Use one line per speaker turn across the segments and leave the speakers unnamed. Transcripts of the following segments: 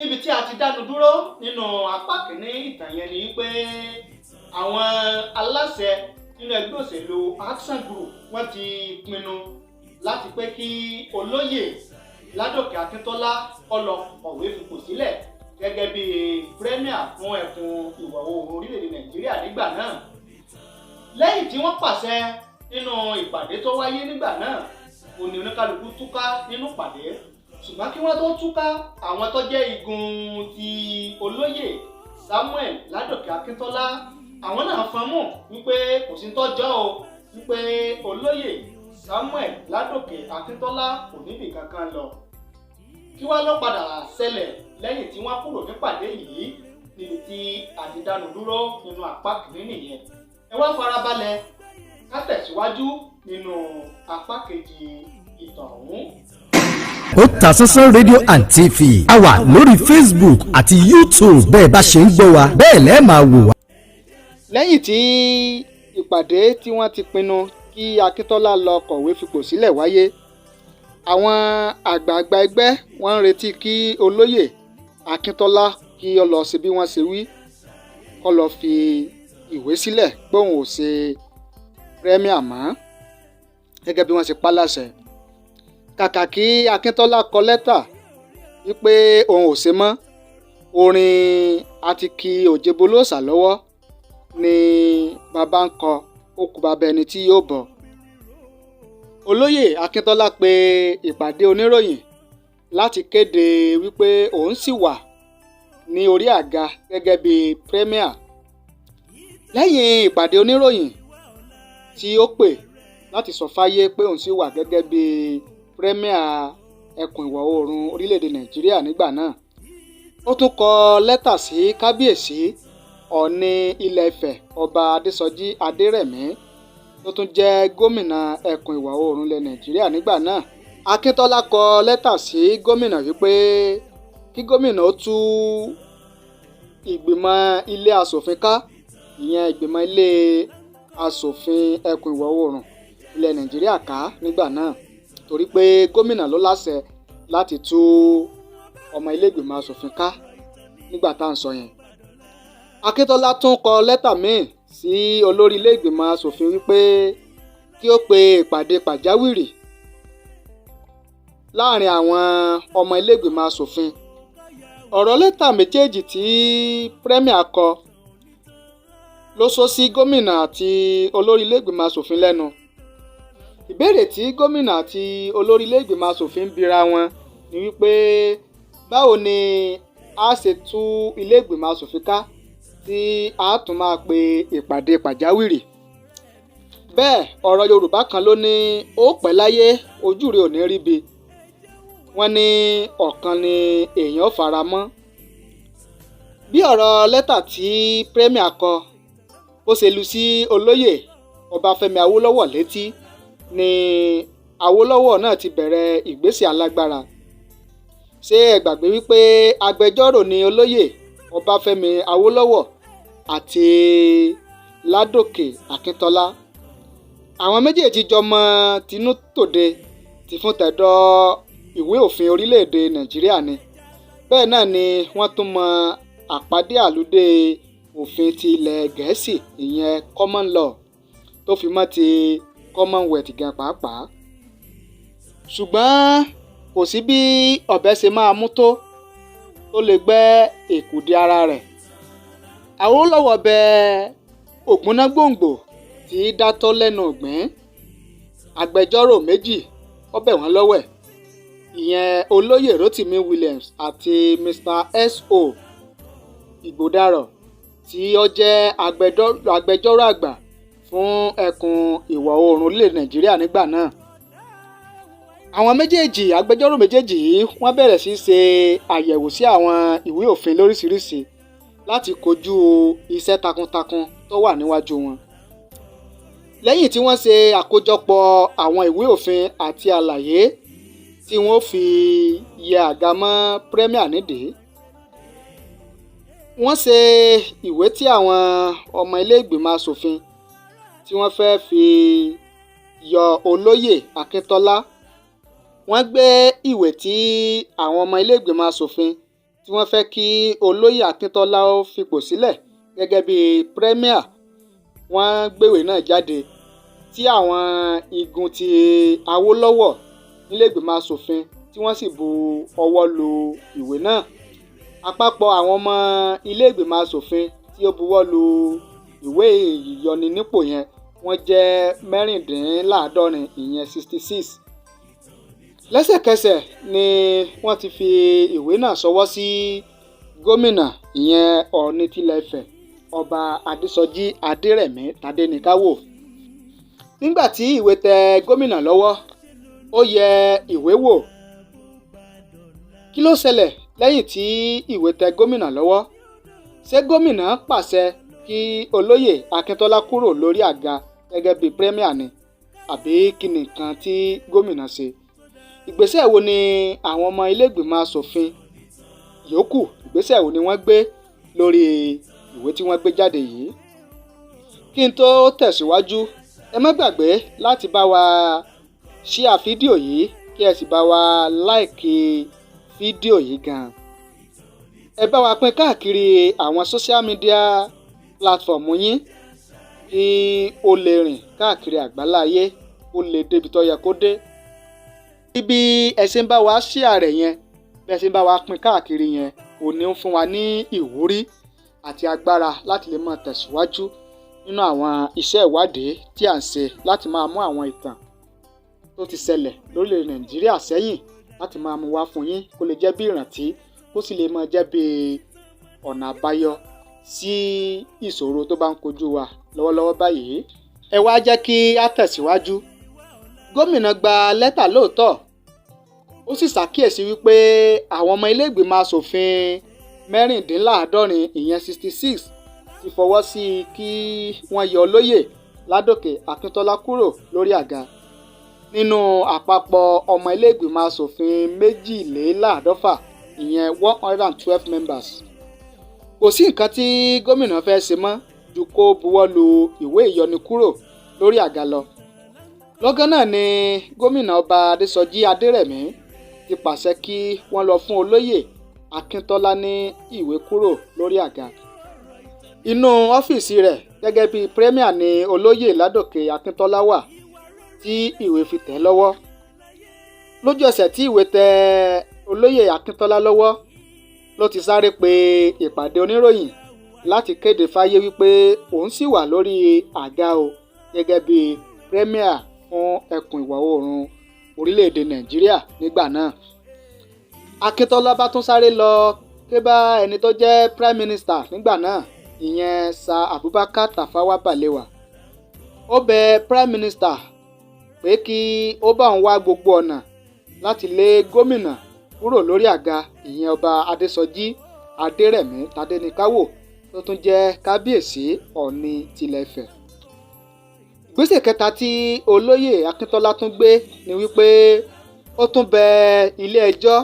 Níbi tí a ti dánu dúró nínú apá kìíní ìtàn yẹn ni wípé àwọn aláṣẹ nínú ẹgbẹ́ òṣèlú Action Group, wọ́n ti pinnu láti pé kí olóyè Ládòkè Akíntọ́lá kó lọ kọ̀wé fipò sílẹ̀ gẹ́gẹ́ bí premier fún ẹkùn ìwọ̀ oòrùn orílẹ̀-èdè Nàìjíríà nígbà náà. Lẹ́yìn tí wọ́n pàṣẹ nínú ìpàdé tó wáyé nígbà náà, òní oníkálukú túká nínú ìpàdé. Ṣùgbọ́n kí wọ́n tó túká, àwọn tó jẹ́ igun ti olóyè Samuel Ládòkè Akíntọ́lá, àwọn náà fọn mú wípé kò sí tọ́jọ́ o, wípé olóyè Samuel Ládòkè Akíntọ́lá kò níbì kankan lọ. Kí wá ló padà ṣẹlẹ̀ lẹ́yìn tí wọ́n kúrò nípàdé yìí? Níbi tí àdìdánù dúró nínú apá kìíní nìyẹn. Ẹ wá farabalẹ̀ ká tẹ̀síwájú nínú apá kejì ìtàn ọ̀hún.
Otasansan Radio and TV, a wà lórí Facebook àti YouTube. Bẹ́ẹ̀ bá ṣe ń gbọ́ wa, bẹ́ẹ̀ lẹ́ẹ̀ máa wò wá.
Lẹ́yìn tí ìpàdé tí wọ́n ti pinnu kí Akíntọ́lá lọ kọ̀wé fipò sílẹ̀ wáyé, àwọn àgbààgbà ẹgbẹ́ wọn ń retí kí olóyè Akíntọ́lá kí ó lọ ṣe bí wọ́n ṣe wí, kó lọ fi ìwé sílẹ̀ pé òun ò ṣe premier mọ́ gẹ́gẹ́ bí wọ́n ṣe pa á láṣẹ. Kàkà kí Akíntọ́lá kọ lẹ́tà wípé òun ò ṣe mọ́, orin àti kí òjèbolóòṣà lọ́wọ́ ni bàbá ń kọ, ó kú bàbá ẹni tí yóò bọ̀. Olóyè Akíntọ́lá pe ìpàdé oníròyìn láti kéde wípé òun ṣì wà ní orí àga gẹ́gẹ́ bí premier. Lẹ́yìn ìpàdé oníròyìn tí ó pè láti sọ fáyé pé òun ṣì wà gẹ́gẹ́ bí premier ẹkùn ìwọ̀ oòrùn orílẹ̀-èdè Nàìjíríà nígbà náà, ó tún kọ lẹ́tà sí Kábíyèsí Ọ̀ọ̀ni Ilé Ifẹ̀, Ọba Adésọjí Adérẹ̀mí, tó tún jẹ́ gómìnà ẹkùn ìwọ̀ oòrùn ilẹ̀ Nàìjíríà nígbà náà. Akíntọ́lá kọ lẹ́tà sí gómìnà wípé kí gómìnà ó tú ìgbìmọ̀ ilé asòfin ká, ìyẹn ìgbìmọ̀ ilé asòfin ẹkùn ìwọ̀ oòrùn ilẹ̀ Nàìjíríà ká nígbà náà, torí pé gómìnà ló láṣẹ láti tú ọmọ ilé ìgbìmọ̀ asòfin ká nígbà tá à ń sọ yẹn. Akíntọ́lá tún kọ lẹ́tà míì sí olórí ilé ìgbìmọ̀ asòfin wípé kí ó pe ìpàdé pàjáwìrì láàrin àwọn ọmọ ilé ìgbìmọ̀ asòfin. Ọ̀rọ̀ lẹ́tà méjèèjì tí premier kọ ló sọ sí gómìnà àti olórí ilé ìgbìmọ̀ asòfin lẹ́nu. Ìbéèrè tí gómìnà àti olórí ilé ìgbìmọ̀ asòfin ń bira wọn ni wípé báwo ni a ṣe tú ilé ìgbìmọ̀ asòfin ká tí a tún máa pe ìpàdé pàjáwìrì? Bẹ́ẹ̀, ọ̀rọ̀ Yorùbá kan ló ní ó pẹ́ láyé, ojú rẹ̀ ò ní ríbi. Wọ́n ní ọ̀kan ni èèyàn fara mọ́. Bí ọ̀rọ̀ lẹ́tà tí premier kọ bó ṣe lu sí olóyè Ọbáfẹ́mi Awólọ́wọ̀ létí ni Awólọ́wọ̀ náà ti bẹ̀rẹ̀ ìgbésẹ̀ alágbára. Ṣé ẹ gbàgbé wípé agbẹjọ́rò ni olóyè Ọbáfẹ́mi Awólọ́wọ̀ àti Ládòkè Akíntọ́lá? Àwọn méjèèjì jọ mọ tinú tòde tìfun tẹ̀dọ̀ ìwé òfin orílẹ̀-èdè Nàìjíríà ni. Bẹ́ẹ̀ náà ni wọ́n tún mọ àpàdé àlùdé òfin ti ilẹ̀ Gẹ̀ẹ́sì, ìyẹn common law, tó fi mọ́ ti Commonwealth gan pàápàá. Ṣùgbọ́n kò sí bí ọ̀bẹ ṣe máa mú tó lè gbẹ́ èkùdé ara rẹ̀. Awólọ́wọ̀ bẹ ògúnnágbòǹgbò tí í dátọ́ lẹ́nu ìgbín, agbẹjọ́rò méjì, ó bẹ̀ wọ́n lọ́wẹ̀, ìyẹn olóyè Rotimi Williams àti Mr S.O. Ìgbòdarò, tí ó jẹ́ agbẹjọ́rò àgbà fún ẹkùn ìwọ̀ oòrùn orílẹ̀ Nàìjíríà nígbà náà. Àwọn méjèèjì, agbẹjọ́rò méjèèjì yìí, wọ́n bẹ̀rẹ̀ sí í ṣe àyẹ̀wò sí àwọn ìwé òfin lóríṣiríṣi láti kojú iṣẹ́ takuntakun tó wà níwájú wọn. Lẹ́yìn tí wọ́n ṣe àkójọpọ̀ àwọn ìwé òfin àti àlàyé tí wọ́n fi yẹ àga mọ́ premier nídìí, wọ́n ṣe ìwé tí àwọn ọmọ ilé ìgbìmọ̀ asòfin tí wọ́n fẹ́ẹ́ fi yọ olóyè Akíntọ́lá. Wọ́n gbé ìwé tí àwọn ọmọ ilé ìgbìmọ̀ asòfin tí tí wọ́n fẹ́ kí olóyè Akíntọ́lá ó fipò sílẹ̀ gẹ́gẹ́ bí premier, wọ́n gbéwèé náà jáde tí àwọn igun ti Awólọ́wọ̀ nílẹ̀ẹ́gbìmọ̀ asòfin tí wọ́n sì bu ọwọ́ lu ìwé náà. Àpapọ̀ àwọn ọmọ ilé-ìgbìmọ̀ asòfin tí ó buwọ́ lu ìwé ìyọninípò yẹn, wọ́n jẹ́ 76, ìyẹn 66. Lẹ́sẹ̀kẹsẹ̀ ni wọ́n ti fi ìwé náà ṣọwọ́ sí gómìnà, ìyẹn Ọọ̀ni tilẹ̀ Ifẹ̀, Ọba Adésọjí Adérẹ̀mí Tádéníkàwò. Nígbà tí ìwé tẹ gómìnà lọ́wọ́, ó yẹ ìwé wò. Kí ló ṣẹlẹ̀ lẹ́yìn tí ìwé tẹ gómìnà lọ́wọ́? Ṣé gómìnà pàṣẹ kí olóyè Akíntọ́lá kúrò lórí àga gẹ́gẹ́ bíi premier ni, àbí kí ni nǹkan tí gómìnà ṣe? Ìgbésẹ̀ wo ni àwọn ọmọ ilé-ìgbìmọ̀ asòfin yòókù, ìgbésẹ̀ wo ni wọ́n gbé lórí ìwé tí wọ́n gbé jáde yìí? Kí n tó tẹ̀síwájú, ẹ má gbàgbé láti bá wa ṣíà fídíò yìí, kí ẹ sì bá wa like fídíò yìí gan. Ẹ bá wa pín káàkiri àwọn social media platform yín kí ó lè rìn káàkiri àgbáláyé, ó lè débi tó yẹ kó dé. Bí ẹ ṣe ń bá wa ṣíà rẹ̀ yẹn, bí ẹ ṣe ń bá wa pín káàkiri yẹn, òní ń fún wa ní ìwúrí àti agbára láti lè máa tẹ̀síwájú nínú àwọn iṣẹ́ ìwádìí tí à ń ṣe, láti máa mú àwọn ìtàn tó ti ṣẹlẹ̀ lórílẹ̀ Nàìjíríà sẹ́yìn, láti máa mú wá fún yín, kó lè jẹ́ bí ìrántí, kó sì lè máa jẹ́ bí ọ̀nà àbáyọ sí ìṣòro tó bá ń kojú wa lọ́wọ́lọ́wọ́ báyìí. Ẹ wá jẹ́ kí á tẹ̀síwájú. Gómìnà gba lẹ́tà lóòótọ́, ó sì ṣàkíyèsí wípé àwọn ọmọ ilé-ìgbìmọ̀ asòfin 76, ìyẹn 66, ti fọwọ́ sí i kí wọ́n yọ olóyè Ládòkè Akíntọ́lá kúrò lórí àga nínú àpapọ̀ ọmọ ilé-ìgbìmọ̀ asòfin 152, ìyẹn 112 members. Kò sí nǹkan tí gómìnà fẹ́ ṣe mọ́ ju kó buwọ́ lu ìwé ìyọnikúrò lórí àga lọ. Lọ́gán náà ni gómìnà Ọba Adésọjí Adérẹ̀mí ti pàṣẹ kí wọ́n lọ fún olóyè Akíntọ́lá ní ìwé kúrò lórí àga. Inú ọ́fíìsì rẹ̀ gẹ́gẹ́ bíi premier ni olóyè Ládòkè Akíntọ́lá wà tí ìwé fi tẹ̀ lọ́wọ́. Lójú ẹsẹ̀ tí ìwé tẹ olóyè Akíntọ́lá lọ́wọ́ ló ti sáré pe ìpàdé oníròyìn láti kéde fáyé wípé òun sì wà lórí àga o gẹ́gẹ́ bíi premier fún ẹkùn ìwọ̀ oòrùn orílẹ̀-èdè Nàìjíríà nígbà náà. Akíntọ́lá bá tún sáré lọ ké bá ẹni tó jẹ́ prime minister nígbà náà, ìyẹn Sir Abubakar Tafawa Balewa. Ó bẹ prime minister pé kí ó bá òun wá gbogbo ọ̀nà láti lé gómìnà kúrò lórí àga, ìyẹn Ọba Adésọjí Adérẹ̀mí Tádéníkàwò tó tún jẹ́ kábíyèsí Ọọ̀ni tilẹ̀ Ifẹ̀. Ìgbésẹ̀ kẹta tí olóyè Akíntọ́lá tún gbé ni wípé ó tún bẹ ilé-ẹjọ́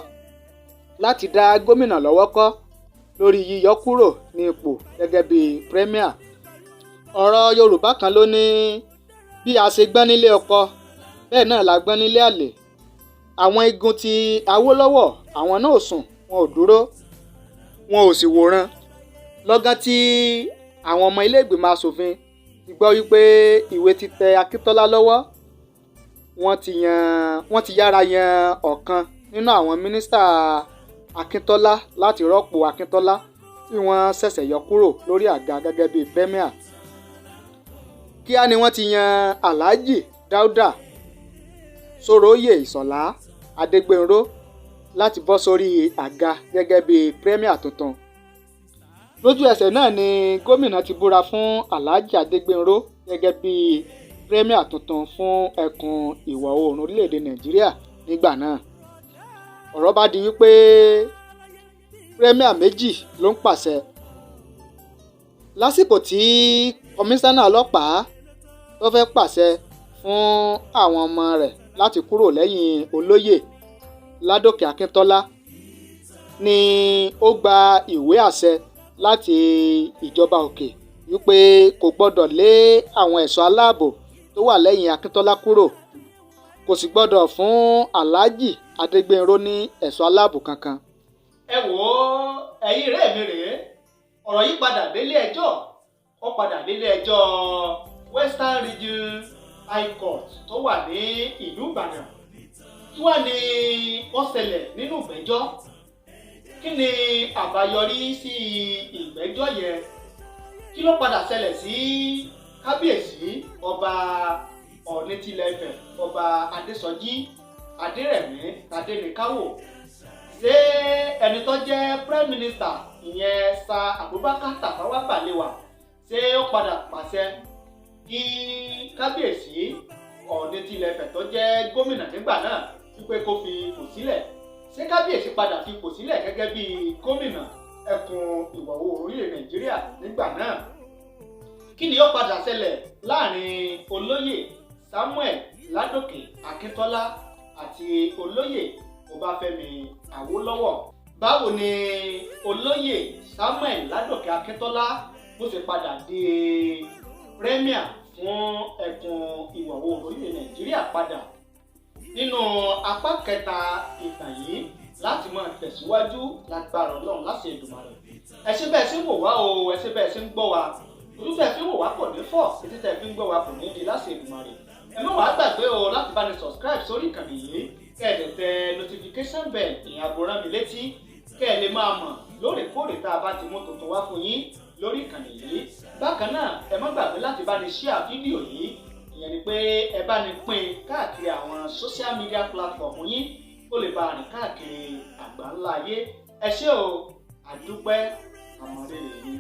láti dá gómìnà lọ́wọ́ kọ́ lórí yíyọ kúrò ní ipò gẹ́gẹ́ bí premier. Ọ̀rọ̀ Yorùbá kan ló ní bí a ṣe gbọ́n nílé ọkọ, bẹ́ẹ̀ náà la gbọ́n nílé àlè. Àwọn igun ti Awólọ́wọ̀, àwọn náà ò sùn, wọn ò dúró, wọn ò sì wòran. Lọ́gán tí àwọn ọmọ ilé-ìgbìmọ̀ asòfin ti gbọ́ wípé ìwé ti tẹ Akíntọ́lá lọ́wọ́, wọ́n ti yára yan ọ̀kan nínú àwọn mínísítà Akíntọ́lá láti rọ́pò Akíntọ́lá tí wọ́n ṣẹ̀ṣẹ̀ yọ kúrò lórí àga gẹ́gẹ́ bíi premier. Kíá ni wọ́n ti yan Alhaji Dauda Soroye Ìṣọ̀lá Adégbènrò láti bọ́ sórí àga gẹ́gẹ́ bíi premier tuntun. Lójú ẹsẹ̀ náà ni gómìnà ti búra fún Alhaji Adégbènrò gẹ́gẹ́ bíi premier tuntun fún ẹkùn ìwọ̀ oòrùn orílẹ̀-èdè Nàìjíríà nígbà náà. Ọ̀rọ̀ bá di wípé premier méjì ló ń pàṣẹ. Lásìkò tí kọmíṣánná ọlọ́pàá tó fẹ́ pàṣẹ fún àwọn ọmọ rẹ̀ láti kúrò lẹ́yìn olóyè Ládòkè Akíntọ́lá ni ó gba ìwé àṣẹ láti ìjọba òkè wípé kò gbọ́dọ̀ lé àwọn ẹ̀ṣọ́ aláàbò tó wà lẹ́yìn Akíntọ́lá kúrò, kò sì gbọ́dọ̀ fún Alhaji Adégbènrò ní ẹ̀ṣọ́ aláàbò kankan. Ẹ wò ó, ẹ̀yin rẹ̀ mi rèé, ọ̀rọ̀ yìí padà délé ẹjọ́. Ó padà délé ẹjọ́ Western Region High Court tó wà ní ìlú Ìbàdàn. Kí wá ní ó ṣẹlẹ̀ nínú ìgbẹ́jọ́? Kí ni àbáyọrí sí ìgbẹ́jọ́ yẹn? Kí ló padà ṣẹlẹ̀ sí kábíyèsí ọba Ọọ̀ni tilẹ̀ Ifẹ̀, Ọba Adésọjí Adérẹ̀mí Tadéníkàwò? Ṣé ẹni tó jẹ́ prime minister, ìyẹn Sir Abubakar Tafawa Balewa, ṣé ó padà pàṣẹ kí kábíyèsí Ọọ̀ni tilẹ̀ Ifẹ̀ tó jẹ́ gómìnà nígbà náà wípé kó fi ipò sílẹ̀? Ṣé kábíyèsí padà fi ipò sílẹ̀ gẹ́gẹ́ bí gómìnà ẹkùn ìwọ̀ oòrùn orílẹ̀ Nàìjíríà nígbà náà? Kí ni ó padà ṣẹlẹ̀ láàrin olóyè Samuel Ládòkè Akíntọ́lá àti olóyè Ọbáfẹ́mi Awólọ́wọ̀? Báwo ni olóyè Samuel Ládòkè Akíntọ́lá bó ṣe padà di premier fún ẹkùn ìwọ̀ oòrùn orílẹ̀ Nàìjíríà padà? Nínú apá kẹta ìtàn yìí láti máa tẹ̀síwájú lágbára Ọlọ́run láti Èdùmàrè. Ẹ ṣé bẹ́ẹ̀ ṣe ń wò wá o, ẹ ṣé bẹ́ẹ̀ ṣe ń gbọ́ wa. Ojú tẹ̀ fi ń wò wá kò ní fọ́, etí tẹ̀ fi ń gbọ́ wa kò ní di láti Èdùmàrè. Ẹ má wàá gbàgbé o láti bá ní subscribe sórí ìkànnì yìí, kẹ́ ẹ dẹ̀ tẹ notification bell, ìyẹn aago rán mi létí, kẹ́ ẹ lè máa mọ̀ lóòrèkóòrè tá a bá ti mú tuntun wá fún yín lórí ìkànnì yìí. Bákan náà, ẹ má gbàgbé láti bá ní share fídíò yìí, ìyẹn ni pé ẹ bá ní pín káàkiri àwọn social media platform yín, ó lè bá rìn káàkiri àgbáńlá ayé. Ẹ ṣé o, àdúpẹ́, àmọ̀rírì yín.